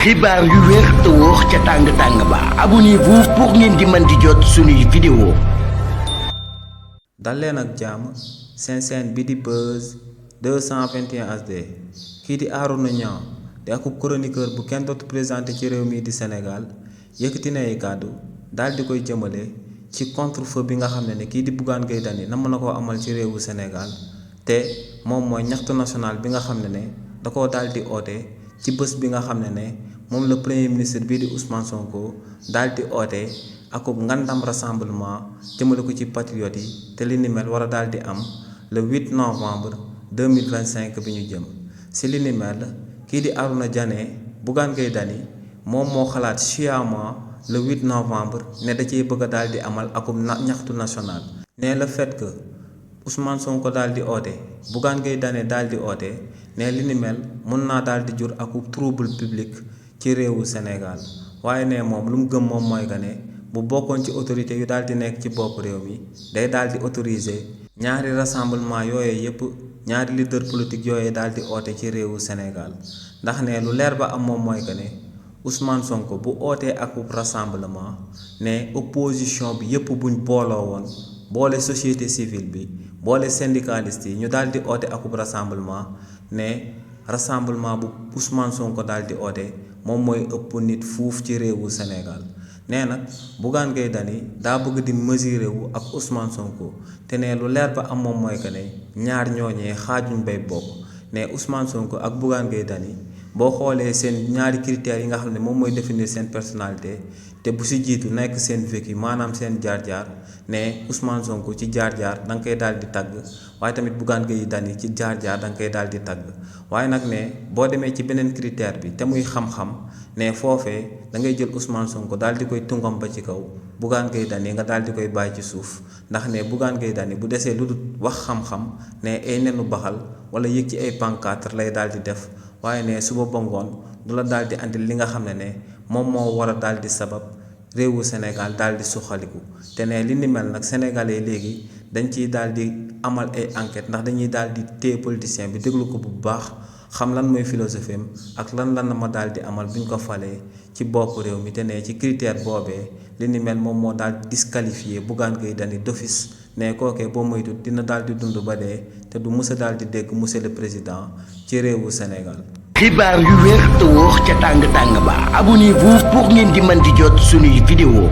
xibaar yu wér te wóor ca tàng ba abonnez-vous pour ngeen di mën di jot suñuy vidéo. dal leen ak jàmm seen chaîne bi di Buzz 221 HD kii di Arouna Niang di akub chroniqueur bu kenn dootu présenté ci réew mi di Sénégal yëkkati na ay kàddu daal di koy jëmale ci contre-feu bi nga xam ne kii di Bougane Gueye Dany namm na koo amal ci réewu Sénégal te moom mooy ñaxtu national bi nga xam ne da koo daal di oote ci bés bi nga xam ne moom la premier ministre bii di Ousmane Sonko daal di oote akub ngandam rassemblement jëmale ko ci patriotes yi te li ni mel war a daal di am le 8 novembre 2025 bi ñu jëm si li ni mel kii di Arouna Diané Bougane Gueye Dany moom moo xalaat sciemment le 8 novembre ne da ciy bëgg a daal di amal akub ñaxtu national ne le fait que Ousmane Sonko daal di oote Bougane Gueye Dany daal di oote ne li ni mel mun naa daal di jur akub trouble public ci réewu Sénégal waaye ne moom lu mu gëm moom mooy que ne bu bokkoon ci autorité yu daal di nekk ci bopp réew mi day daal di autoriser ñaari rassemblement yooyee yëpp ñaari leader politique yooyee daal di oote ci réewu Sénégal ndax ne lu leer ba am moom mooy que ne Ousmane Sonko bu ootee akub rassemblement ne opposition bi yëpp buñ booloo woon boole société civile bi boole syndicaliste yi ñu daal di oote akub rassemblement ne rassemblement bu Ousmane Sonko daal di oote moom mooy ëpp nit fuuf ci réewu Sénégal nee nag Bougane Gueye Dany daa bëgg di mesurer wu ak Ousmane Sonko te ne lu leer ba am moom mooy que ne ñaar ñooñee xaajuñ bay bokk ne Ousmane Sonko ak Bougane Gueye Dany boo xoolee seen ñaari critères yi nga xam ne moom mooy définir seen personnalité te bu si jiitu nekk seen vécu maanaam seen jaar-jaar ne Ousmane Sonko ci jaar-jaar da nga koy daal di tagg waaye tamit Bougane Gueye Dany ci jaar-jaar da nga koy daal di tagg waaye nag ne boo demee ci beneen critère bi te muy xam-xam ne foofee da ngay jël Ousmane Sonko daal di koy tungam ba ci kaw Bougane Gueye Dany nga daal di koy bàyyi ci suuf ndax ne Bougane Gueye Dany bu desee lu dul wax xam-xam ne ay nenu baxal wala yëg ci ay pancarte lay daal di def waaye ne suba ba ngoon du la daal di andil li nga xam ne moom moo war a daal di sabab réewu Sénégal daal di suqaliku te ne li ni mel nag sénégalais léegi dañ ciy daal di amal ay enquête ndax dañuy daal di téye politicien bi déglu ko bu baax xam lan mooy philosophie am ak lan la ma daal di amal bu ñu ko falee ci bopp réew mi te ne ci critère boobee li ni mel moom moo daal di disqualifié Bougane Gueye Dany d'office ne kookee boo moytu dina daal di dund ba dee te du mës a daal di dégg monsieur le président ci réewu Sénégal. xibaar yu wér te wóor ca tàng ba abonnez-vous pour ngeen di mën di jot suñuy vidéo.